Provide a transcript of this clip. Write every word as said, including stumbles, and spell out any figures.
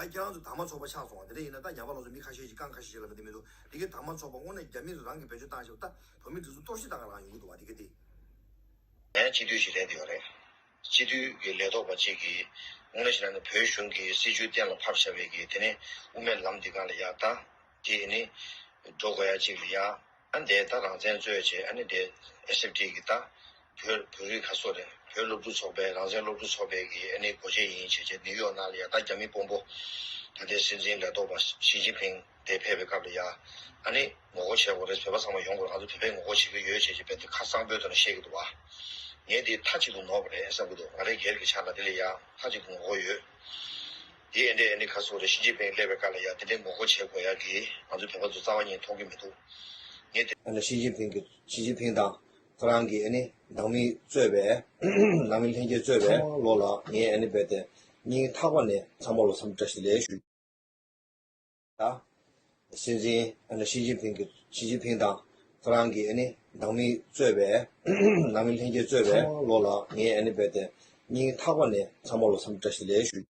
ད་ཁྱེད་རང་ཚོ་དར་མ་ཚོགས་པ་ཆགས་སོང་བ་དེ་འདྲ་ཡིན་ན། ད་ཉམས་པ་ལོག་ཚོ་མི་ཁ་ཤས་ཤིག་རྐང་ཁ་ཤས་ཤིག་ལབ་པ་དེ་མི་འདུག་དེ་གའི་དར་མ་ཚོགས་པ་དངོས་གནས་རྒྱ་མི་རང་གི་བེད་སྤྱོད་བཏང་ཞིག་ད་བོད་མི་འདི་ཚོ་གཏོར་བཤིག་བཏང་ག་རང་ཡོང་གི་འདུག་བ། དེ་ག་དེ། ཡང་སྤྱི་འཐུས་ཤིག་རེད་འདི་ཡོད་རེད། སྤྱི་འཐུས་ཀྱི་ལས་ཐོག་པ་གཅིག་གིས་དངོས་གནས་བྱས་ན་ནི་བོད་གཞུང་གི་སྲིད་བྱུས་གཏན་ལ་ཕབ་བཞག་པའི་གི་དེ་ནི་དབུ་མའི་ལམ་འདི་སྒང་ལ་ཡ་ད་དེ་ནི་འགྲོ་དགོས་ཡ་གཅིག་ལ་ཡ། ཨ་འདས་ད་རང་བཙན་རྩོད་བྱས། ཨ་ནི་དེ་ཨེ་སི་ཨེཕ་ཊི་གི་ད་བོད་བོད་རིགས་ཁ་སོ་རེད། བོད་སློབ་ཕྲུག་ཚོགས་པའི་རང་བཙན་སློབ་ཕྲུག་ཚོགས་པའི་གི་ཨ་ནི་འགོ་བྱེད་ཡིན་བྱས་བྱས་ནིའུ་ཡོག་ནང་ལ་ཡ་ད་རྒྱ་མི་དཔོན་པོ་ད་ལྟའི་སྲིད་འཛིན་ལས་ཐོག་པ་ཞི་ཅིན་ཕིང་དེ་ཕེབས་པའི་སྐབས་ལ་ཡ། ཨ་ནི་ངོ་རྒོལ་བྱེད་དགོས་རེད། བོད་པ་ཚང་མ་ཡོང་དགོས་རེད། ང་ཚོ་བོད་པས་ངོ་རྒོལ་བྱེད་ཀྱི་ཡོད་བྱས་བྱས་བས་དེ་ཁ་གསང་པོའི་ཐོག་ནས་བཤད་ཀྱི་འདུག་བ། ངས་དེ་མཐའ་གཅིག་ཏུ་ནོར་བ་རེད་བསམ་གྱི་འདུག་ང་རང་སྒེར་གྱི་ཆ་ལ་དེ་ལ་ཡ་མཐའ་གཅིག་ཏུ་ངོ་རྒོལ་ཡོད། དེ་ཨེ་འདྲས་ཨེ་འདྲས་ཁ་སོ་རེད། ཞི་ཅིན་ཕིང་སླེབས་པའི་སྐབས་ལ་ཡ་དེ་འདྲས་ངོ་རྒོལ་བྱེད་དགོས་ཡ་གི་ང་ཚོ་བོད་པ་ཚོ་རྩ་བ་ཉིད་མཐོང་གི་མི་འདུག་ངས་དེ་ཨ་ནི་ཞི་ཅིན་ཕིང་གི་ཞི་ཅིན་ཕིང་དང་ཁོ་རང་གི་ཨ་ནི་ནང་མི་གཙོས་པའི་ནང་མི་ལྷན་རྒྱས་གཙོས་པའི་ཚང་མ་ལོ་ལ་ངས་ཨ་ནི་རྦད་དེ་སྙིང་ཐག་པ་ནས་ཚང་མ་ལོ་འཚམས་འདྲི་བཀྲ་ཤིས་བདེ་ལེགས་ཞུ། ད། སྲིད་འཛིན་ཨ་ནི་ཞི་ཅིན་ཕིང་གི་ཞི་ཅིན་ཕིང་དང་ཁོ་རང་གི་ཨ་ནི་ནང་མི་གཙོས་པའི་ནང་མི་ལྷན་རྒྱས་གཙོས་པའི་ཚང་མ་ལོ་ལ་ངས་ཨ་ནི་རྦད་དེ་སྙིང་ཐག་པ་ནས་ཚང་མ་ལོ་འཚམས་འདྲི་བཀྲ་ཤིས་བདེ་ལེགས་ཞུ།